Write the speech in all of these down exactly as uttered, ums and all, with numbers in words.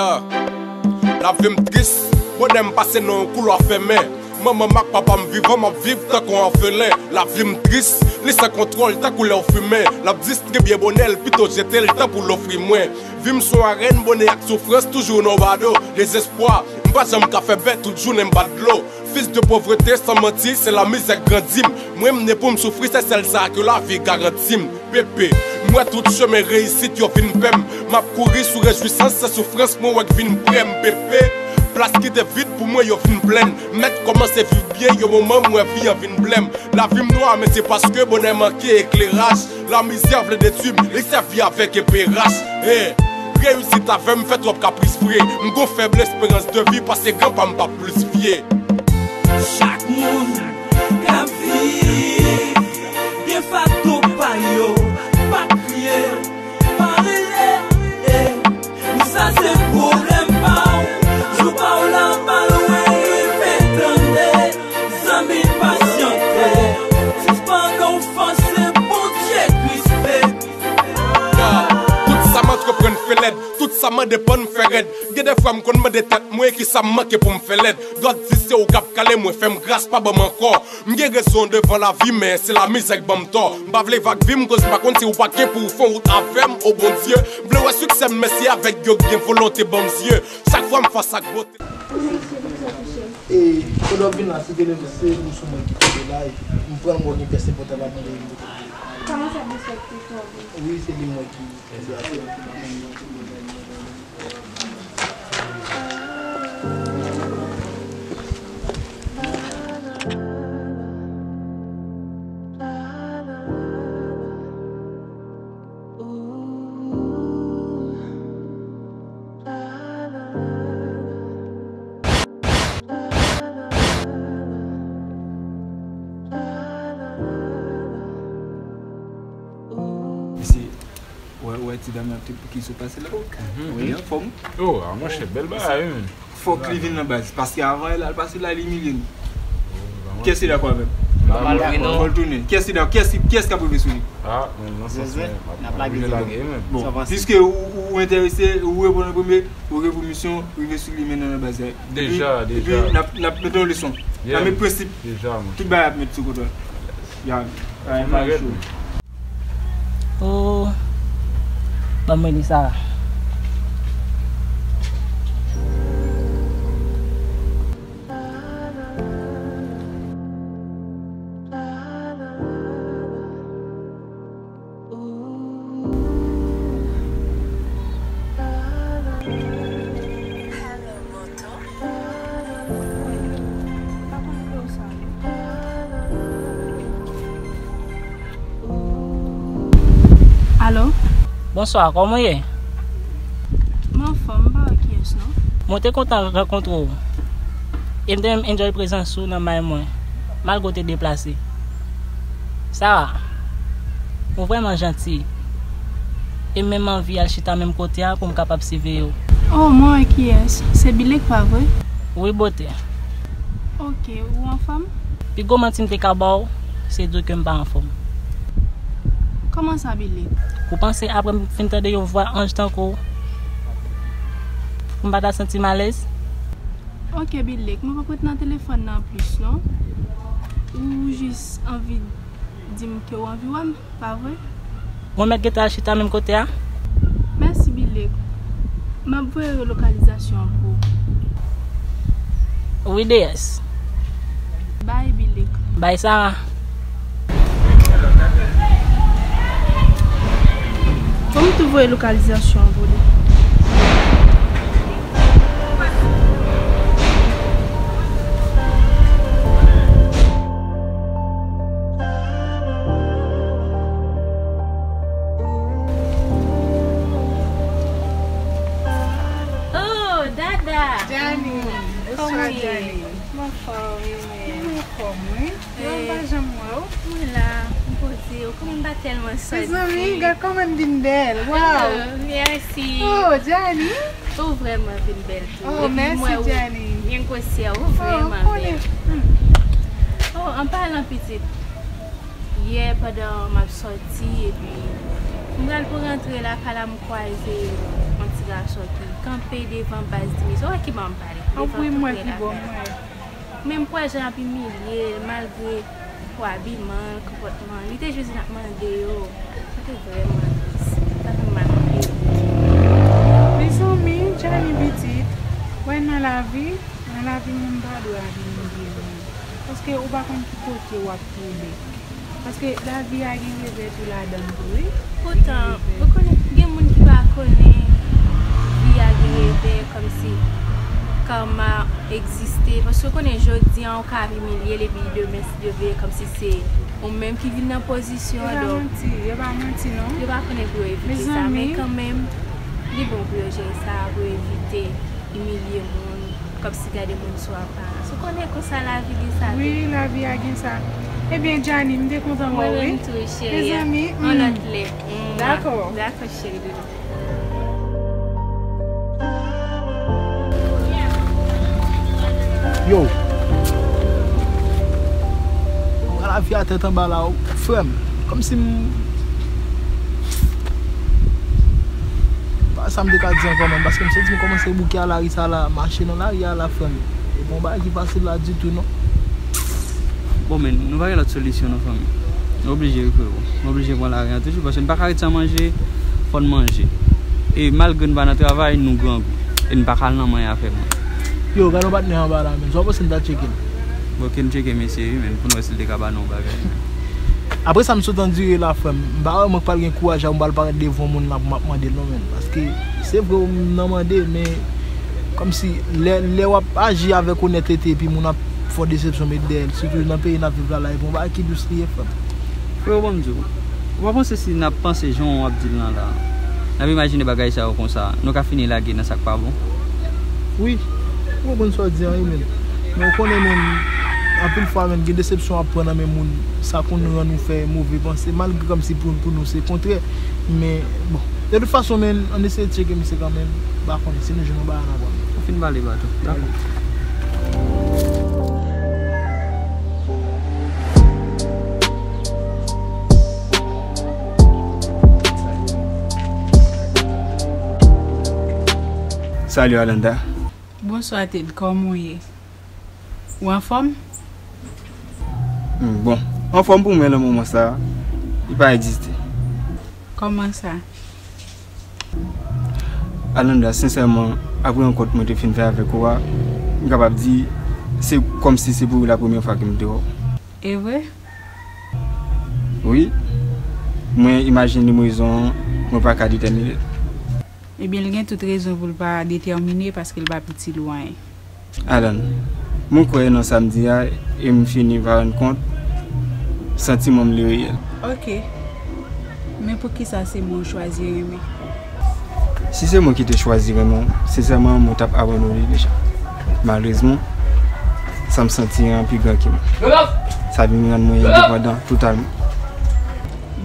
Ah. Lavi m tris, bonè m pase nan yon koulwa fèmen. Manman m ak papa m vivan, m ap viv tankou anfelen. Lavi m tris, li san kontwòl tankou lè w fimen. L ap distribye bonè l, pito jete l, tanpri l ofri mwen. Vi m sou arèn, bonè ak soufrans toujou nan bado. Dezespwa, m pa janm ka fè bè, tout jounen m bat dlo. Fis de pauvreté, san manti, se lamizè k grandi m. Mwen, m ne pou m soufri, se sèl sa ke lavi garanti m. Pepe, m wè tout chemen reyisit yo vin pè m. M ap kouri sou rejwisans, se soufrans mwen wè k vin prè m. Pepe, plas ki te vid pou mwen yo vin plen. Mèt kòmanse viv byen, yon moman m wè vi an vin blè m. Lavi m nwa, men se paske bonè manke ekleraj. Lamizè vle detwi m, li sèvi avèk epe rach. Hey, reyisit avè m fè twòp kapris vre. M gon fèb esperans de vi, pase granpa m p ap plis vye. Chak moun k ap viv byen fato pa yo, pa kriye, pa rele, eh. Sa se pwoblèm pa w. Jou pa w la pa lwen rive, tande. Zanmi, pasyante. Sispann ofanse Bondye Kris fè. Tout sa m antreprann fè lèd, tout sa m mande pa m fè rèd. Gen de fwa m konn mande tèt mwen kisa m manke pou m fè lèd. Gòd di se ou k ap kale mwen, fè m gras, pa ban m ankò. M gen rezon devan lavi, men se lamizè k ban m tò. M pa vle vag vi m, koz m pa konn si ou pa gen pou w fè yon wout avè m, o Bondye. M vle wè siksè m, men se avèk yo k gen volonte ban m zye. Chak fwa m fas ak bote. E, kote w ap vin la, se telefòn, se telefòn sou mwen ki tonbe la, e m pran m wè gen pyès enpòtan la, mande m. Kòman sa te sòti tonbe? Wi, se li mwen ki tonbe a, se li mwen ki tonbe. Mesye, wè, wè ti dam nan te, ki sot pase la. Wi, anfòm. Oh, a monchè, bèl bagay, wi. Fòk li vin nan baz, paske avan, lè l pase la, li imilye nou. Kiyès ki dakò avè m? Fò l tounen. Kiyès ki dakò? Kiyès ki, kiyès k ap rive sou li? Ah, men nan sans mwen, m ap oblije lage, men. Bon, piske ou, ou enterese, ou reponn an premye, ou gen pou misyon rive sou li, mennen nan baz la. Deja, deja. Epi, n ap, n ap mete yon leson. N ap met prensip. Deja, man. Tout bagay ap met sou kontwòl. Ya, bagay pa cho. Oh, ban mwen li sa. Alo? Bonswa, kòman w ye? Mwen anfòm, m pa wè kiyès non. Mwen te kontan rankontre w. E m te menm enjoy prezans ou nan may mwen, malgre w te deplase. Sara, ou vrèman janti. E m menm anvi al chita menm kote a pou m kapab siveye w. Oh, mwen wè kiyès. Se Bilek, pa vre? Wi, bote. Ok, ou anfòm? Pi gwo manti m te ka ba w, se di w ke m pa anfòm. Kòman sa, Bilek? Ou panse apre m fin tande yon vwa anj tankou w, pou m pa ta santi m alèz? Ok, Bilek, mwen p ap ret nan telefòn nan plis non. Ou jis anvi di m ke w anvi wè m, pa vre? Mwen mèt gentan al chita menm kote a? Mèsi, Bilek. M ap voye lokalizasyon an pou ou. Wi, deyès. Bay, Bilek. Bay, Sara. Ban m tou voye lokalizasyon an pou li. Oh, Dada! Jani! Bonswa, Jani! Mwen fò, wi, men. Mwen fò, mwen. Mwen pa janm wè w. Mwen la, m poze, ou konnen m pa tèlman sòti. Mezanmi, gad kòman m vin bèl. Waw. Oh, mèsi. Oh, Jani. Ou vrèman vin bèl tou. Oh, mèsi, Jani. Epi mwen, ou byen gwosè, ou vrèman bèl. Hmm. Oh, an palan pitit, yè pandan m ap sòti, epi m pral pou rantre lakay la, m kwaze yon ti Gason ki kanpe devan baz Dimitri, ou wè ki bò m pale? Devan tout relasyon. Men m kwè jan ap imilye l, malgre pou abiman l, konpòtman l, li te jis vin ap mande yo. Sa te vrèman tris. Sa fè m mal anpil. Mezanmi, Djani pitit, wè nan lavi, nan lavi moun pa dwe ap imilye moun. Paske ou pa konn ki kote w ap tonbe. Paske lavi a gen revè tou ladan l tou, wi. Poutan, ou konnen gen moun ki pa konnen vi a gen revè, kòmsi karma egziste. Paske ou konnen jodi a ou ka ap imilye l epi demen si Dye vle kòmsi se ou menm ki vin nan pozisyon an, donk. Yo pa manti, yo pa manti non. Yo pa konnen pou yo evite sa, men kanmenm, li bon pou yo jere sa, pou yo evite imilye moun, kòmsi gade moun sou aparans. Ou konnen konsa lavi gen sa tou. Wi, lavi a gen sa. Ebyen, Djani, m te kontan wè w, wi. Mwen menm tou, cheri. Mezanmi, yon lòt lè. Dakò. Dakò, cheri doudou. Yo. Lavi a tèt anba la, frè m. Kòmsi m pa sa m te ka di ankò menm, paske m santi m kòmanse bouke a lari sa la, mache nan lari a la, frè m. E pa yon bagay ki fasil la ditou non. Bon, men, nou pa gen lòt solisyon non, fanmi. Nou oblije wi, frero. Nou oblije pran lari a toujou, paske n pa ka ret san manje, fò n manje. E malgre n pa nan travay, nou grangou. E n pa ka al nan manyen afè moun. Yo, gade yon patnè anba la, men. Sa w panse n ta tcheke l? Bon, ke n tcheke mesye wi, men, pou n wè si l te ka ba nou yon bagay. Apre sa, m sot andire la, frè m. M pa wè mwen k pral gen kouraj la pou m pral parèt devan moun la pou m ap mande l non, men. Paske se vre, m nan mande, men kòmsi lè, lè w ap aji avèk onètete epi moun ap fè w desepsyon met dèyè l, sitou nan peyi n ap viv la, la, e pa yon bagay ki dous li ye, frè m. Frero, ban m di w, ou pa panse si n ap panse jan w ap di l lan la, n ap imajine bagay sa yo konsa, nou ka fini lage nan sa k pa bon? Wi, ou konprann sa w di an wi, men. Men ou konnen, men, anpil fwa, men, gen desepsyon w ap pran nan men moun, sa konn rann ou fè move panse, malgre kòmsi pou, pou nou se kontrè. Men, bon, de tout fason, men, ann eseye tcheke misye kanmenm, m pa konnen, si nou jwenn yon bagay n a pran. Ou fin pale, Bato. Dakò. Salut Alanda. Bonswa Ted, kòman w ye? Ou anfòm? Hmm, bon, anfòm pou mwen nan moman sa a, li pa egziste. Kòman sa? Alanda, sensèman, apre rankont mwen te fin fè avèk ou a, m kapab di se kòmsi se pou la premyè fwa ke m te wè w. E vre? Wi. Mwen imajine rezon an, mwen pa ka detèmine l. Ebyen, li gen tout rezon pou l pa detèmine paske l pa piti lwen. Alan, mwen kwè nan sa m di a e m fini pa rann kont santiman m li reyèl. Ok. Men poukisa se mwen w chwazi renmen? Si se mwen ki te chwazi renmen w, sensèman mwen t ap abandone deja. Malerezman, sa m santi an pi gran ke mwen. Sa vin rann mwen endepandan totalman.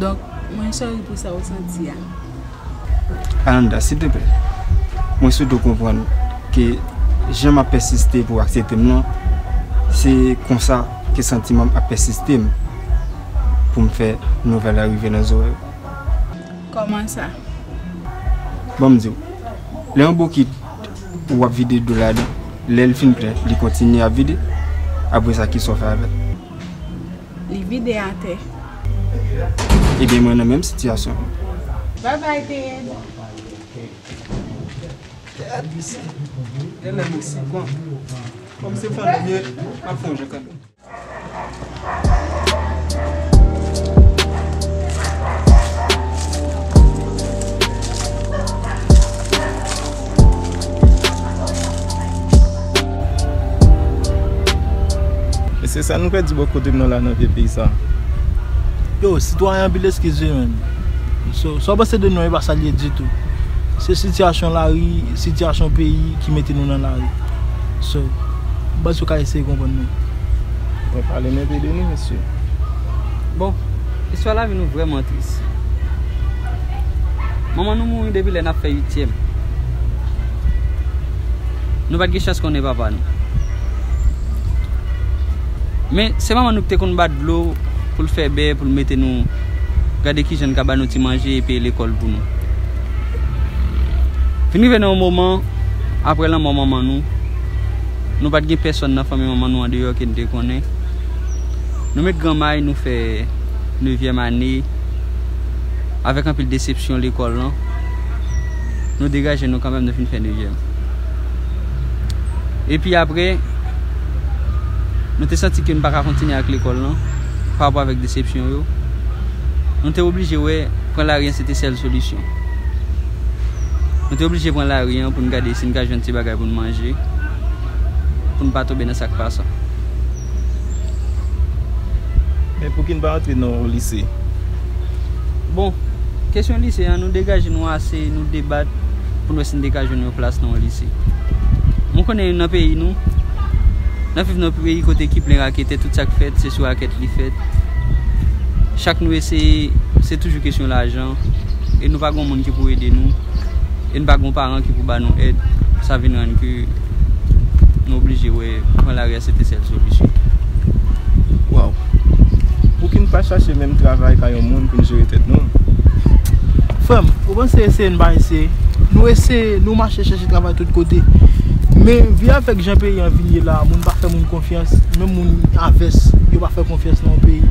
Donk, mwen sòri pou sa w santi a. Alanda, silteplè, mwen swete w konprann ke jan m ap pèsiste pou w aksepte m nan, se konsa ke santiman m ap pèsiste m pou m fè nouvèl la rive nan zòrèy ou. Kòman sa? Ban m di w, lè yon bokit ou ap vide dlo ladan, lè l fin plen, li kontinye ap vide, apre sa, kisa w fè avè l? Li vide atè. Ebyen, mwen nan menm sitiyasyon. Bye bye, Ted. Ted, mesye. Genlè mesye, bon. Kòm se fanmi m ye, m ap fè yon jan kanmenm. Mesye, sa nou pèdi bò kote m nan la nan vye peyi sa. Yo, sitwayen, anpil eskiz wi, menn. So, sa w panse de nou an, e pa sa l ye ditou. Se sitiyasyon lari, sitiyasyon peyi ki mete nou nan lari. So, m panse w ka eseye konprann nou. Mwen pale m enpe de nou, mesye. Bon, istwa lavi nou vrèman tris. Manman nou mouri depi lè n ap fè uityèm. Nou pa t gen chans konnen papa nou. Men, se manman nou ki te konn bat dlo pou l fè bè, pou l mete nou, gade kijan l ka ba nou ti manje e peye lekòl pou nou. Vin rive nan yon moman, apre lanmò manman nou, nou pa t gen pèsonn nan fanmi manman nou andeyò ke n te konnen. Nou met granmay, nou fè nevyèm ane, avèk anpil desepsyon lekòl lan. Nou degaje nou kanmenm, nou fin fè nevyèm. Epi apre, nou te santi ke nou pa ka kontinye ak lekòl lan, pa rapò avèk desepsyon yo. Nou te oblije wè pran lari an se te sèl solisyon. Nou te oblije pran lari an pou n gade si n ka jwenn ti bagay pou n manje, pou n pa tonbe nan sa k pa sa. Men pouki n pa antre nan yon lise? Bon, kesyon lise an, nou degaje nou ase, nou debat pou n wè si n te ka jwenn yon plas nan yon lise. Mwen konnen nan peyi nou, n ap viv nan yon peyi kote ki plen raketè, tout sa k fèt, se sou rakèt li fèt. Chak nou eseye, se toujou kesyon lajan, e nou pa gen moun ki pou ede nou, e n pa gen paran ki pou ba nou èd. Sa vin rann ke nou oblije wè pran lari a se te sèl solisyon. Waw. Pouki n pa chache menm travay ka yon moun pou n jere tèt nou? Frè m, ou panse eseye n pa eseye? Nou eseye, nou mache chèche travay tout kote. Men vi avèk jan peyi an vin ye la, moun pa fè moun konfyans, menm moun avès, yo pa fè konfyans nan yon peyi.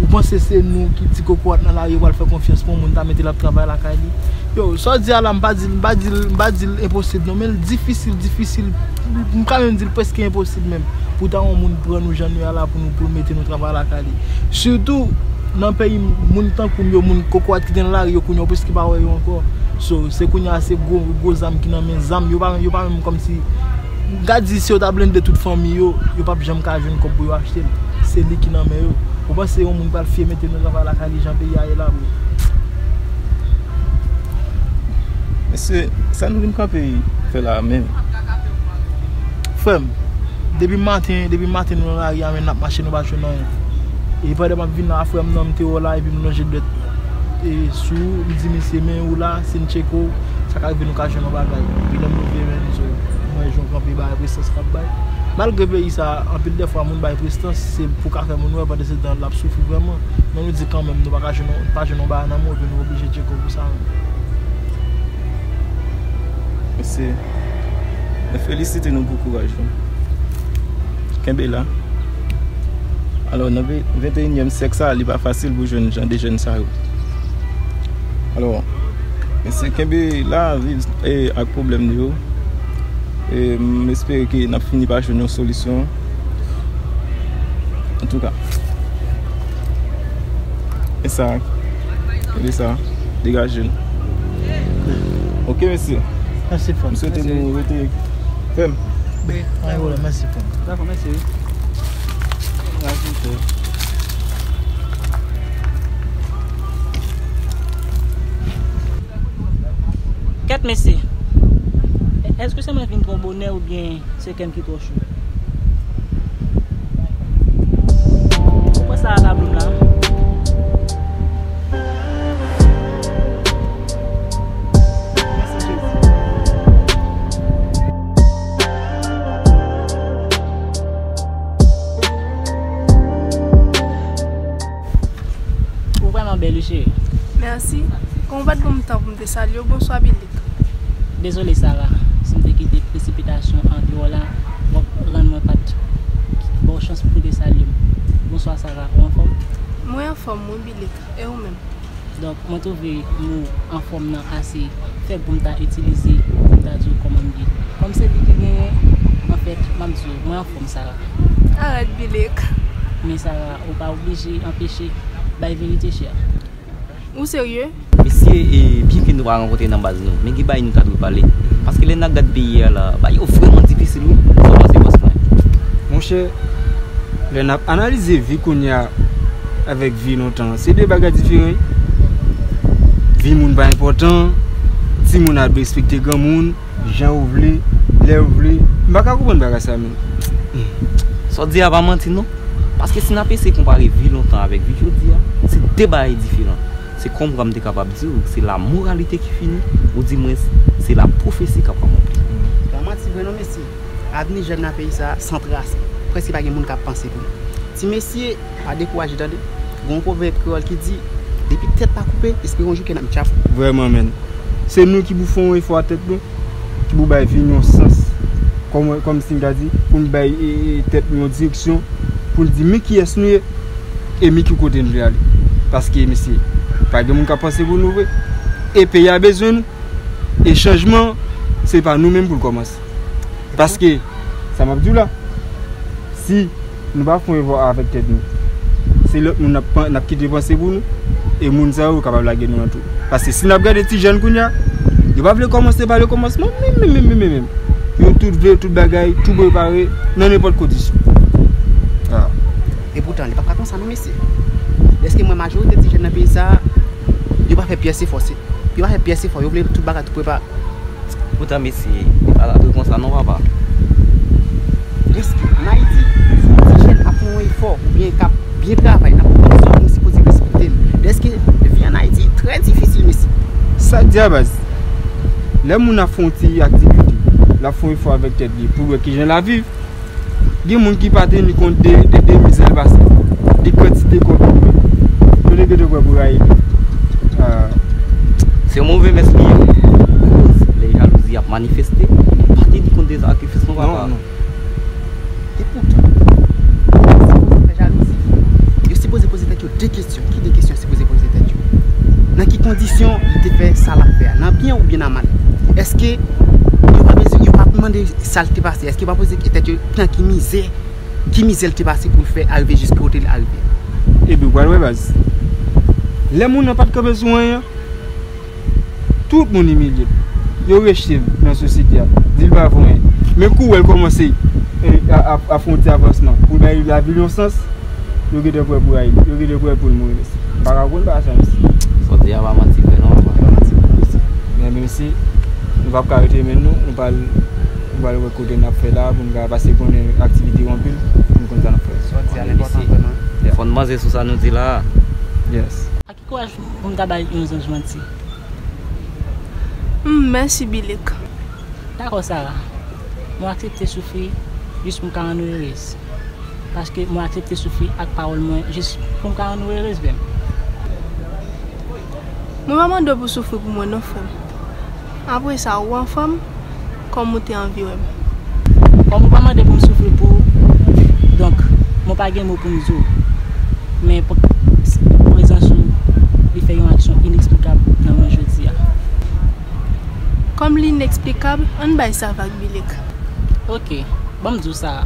Ou panse se nou ki ti kokorat nan lari yo pral fè konfyans pou yon moun ta mete l ap travay lakay li? Yo, sa w di a la, m pa di l, m pa di l, m pa di l enposib non, men l difisil, difisil, m ka menm di l prèske enposib menm. Pou ta yon moun pran nou jan nou ye a la pou nou, pou l mete nou travay lakay li. Sitou nan peyi moun tankou m yo, moun kokorat ki te nan lari yo kounye a, ou prèske pa wè yo ankò. So, se kounye a se gwo, gwo zam ki nan men, zam, yo pa, yo pa menm kòmsi, m ka di si yo ta blende tout fanmi yo, yo p ap janm ka jwenn kòb pou yo achte l. Se li ki nan men yo. Ou panse yon moun pral fiye mete nou travay lakay li jan peyi a ye la, bro? Mesye, sa nou vin kanpe fè la menm? Frè m, depi maten, depi maten nou nan lari a, men n ap mache, nou pa jwenn anyen. E pandan m ap vin la, frè m nan, m te wè w la, epi m lonje dwèt, e, sou ou, m di, "Mesye, men ou la, si n tcheke w, sa ka rive nou ka jwenn yon bagay." Epi lè m leve, men, so, mwen jwenn kanpe bay prestans k ap bay. Malgre peyi sa, anpil dèfwa, moun bay prestans, se pou ka fè moun wè, pandan se tan, l ap soufri vrèman. Men nou di kanmenm, nou pa ka jwenn, pa jwenn yon bagay nan men w, epi nou oblije tcheke w pou sa menm. Mesye, mwen felisite nou pou kouraj nou. Kenbe la. Alò, nan ve-, venteyinyèm syèk sa, li pa fasil pou jwenn jan de jèn sa yo. Alò, mesye, kenbe la, viv, e, ak pwoblèm nou yo. E, m espere ke n ap fini pa jwenn yon solisyon. Antouka. E sa, kenbe sa, degaje l. Ok, mesye. Mèsi, frè m. M swete nou rete fèm. Mèsi, frè m. Dakò, mèsi. Kèt, mesye. Èske se mwen vin twò bonè oubyen se kè m ki twò cho? Ou pran sa a tablo m la. Mèsi, Jezi. Ou vrèman bèl, wi, cheri. Mèsi. Kòm ou pa t ban m tan pou m te salye w, bonswa, Bilik. Dezole, Sara, si m te kite presipitasyon andeyò la, w ap rann mwen pa t ba w chans pou w te salye m. Bonswa, Sara, ou anfòm? Mwen anfòm, wi, Bilik. E ou menm? Donk, mwen twouve mo anfòm nan ase fèb pou m ta itilize pou m ta di w kòman m ye. Kòm se li ki genyen, anfèt, m ap di w, mwen anfòm, Sara. Arèt, Bilik. Men, Sara, ou pa oblije anpeche bay verite, chè. Ou serye? Mesye, e, byen ke nou pa rankontre nan baz nou, men gen bagay nou ta dwe pale. Paske lè n ap gad peyi a la, bagay yo vrèman difisil, wi. Sa w panse, bòs mwen? Monchè, lè n ap analize vi kounye a avèk vi lontan, se de bagay diferan, wi. Vi moun pa enpòtan, timoun ap respekte granmoun, jan ou vle, lè ou vle. M pa ka konprann bagay sa menm. Sa w di a pa manti non. Paske si n ap eseye konpare vi lontan avèk vi jodi a, se de bagay diferan. Se kòmkwa m te kapab di w, se lamoralite ki fini, oudimwens, se lapwofesi k ap akonpli. Pa manti vre non, mesye. Avni jèn nan peyi sa a san tras. Prèske pa gen moun k ap panse pou li. Ti mesye, pa dekouraje tande. Gen yon pwovèb kreyòl ki di, depi tèt pa koupe, espere yon jou ke n ap djab. Vrèman, menn. Se nou ki pou fè yon efò a tèt nou, ki pou bay vi n yon sans. Kòm, kòmsi m ta di, pou n bay, e, e, tèt nou yon direksyon, pou n di men kiyès nou ye, e men ki kote n vle ale. Paske, mesye, pa gen moun k ap panse pou nou vre. E peyi a bezwen nou. E chanjman, se pa nou menm pou l kòmanse. Paske, sa m ap di w la, si nou pa fè yon efò avèk tèt nou, se lòt moun n ap pan-, n ap kite panse pou nou, e moun sa yo kapab lage nou nan twou. Paske si n ap gade ti jèn kounye a, yo pa vle kòmanse pa le kòmansman, menm, menm, menm, menm, menm. Yo tout vle tout bagay, tou prepare, nan nenpòt kondisyon. Ah. E poutan, li p ap ka konsa non, mesye. Dèske m wè majorite ti jèn nan peyi sa a, yo pa fè pyès efò, se, yo pa fè pyès efò, yo vle tout bagay tou prepare. Poutan, mesye, li pa dwe konsa non, papa. Dèske, ann Ayiti, si yon ti jèn ap fè yon efò oubyen k ap byen travay nan pwofesyon, nou sipoze respekte l. Dèske, vi ann Ayiti trè difisil, mesye. Sa k di a baz, lè moun ap fè yon ti aktivite, l ap fè yon efò avèk tèt li pou l wè kijan l ap viv, gen moun ki pa teni kont de, de, de mizè l pase, de kantite kòb li pran. Yo te gentan prè pou rayi li. Ah. Se yon move mès li ye wi. Koz lè jalouzi ap manifeste, pa teni kont de sakrifis non, papa. Non, non. Epoutan, yo sipoze fè jalouzi. Yo sipoze poze tèt yo de kesyon. Ki de kesyon yo sipoze poze tèt yo? Nan ki kondisyon li te fè sa l ap fè a? Nan byen oubyen nan mal? Èske yo pa bezwen, yo pa mande sa l te pase? Èske yo pa poze tèt yo nan ki mizè, ki mizè l te pase pou l fè arive jis kote l arive? Epi w pral wè baz. Lè moun nan pa t kanpe sou anyen, tout moun imilye l. Yo rejte l nan sosyete a. Di l pa vo anyen. Men kou w wè l kòmanse, e, a, a, afwonte avansman pou l bay lavi l yon sans, yo gentan prè pou rayi l. Yo gentan prè pou l mouri, mesye. M pa ka konn pa sa, mesye. Sa w di a pa manti vre non, papa. Men, men mesye, nou p ap ka rete men nou. Nou pral, nou pral wè kote n ap fè la pou n ka pase konnen aktivite yo anpil, pou n konn sa n ap fè. Sa w di a enpòtan vrèman. Fò n panse sou sa nou di la a. Yes. Ki kouraj pou m ta bay yon zanj manti? Hmm, mèsi, Bilik. Dakò, Sara. Mwen aksepte soufri jis pou m ka rann ou erez. Paske mwen aksepte soufri ak pawòl mwen jis pou m ka rann ou erez, bèm. Mwen pa mande w pou w soufri pou mwen, non, frè m. Apre sa, ou anfòm? Kòm ou te anvi wè m. Kòm ou pa mande pou m soufri pou ou, donk, mwen pa gen mo pou m di w. Men p-, prezans ou, li fè yon aksyon ineksplikab nan mwen jodi a. Kòm li ineksplikab, ann bay sa vag, Bilik. Oke, ban m di w sa.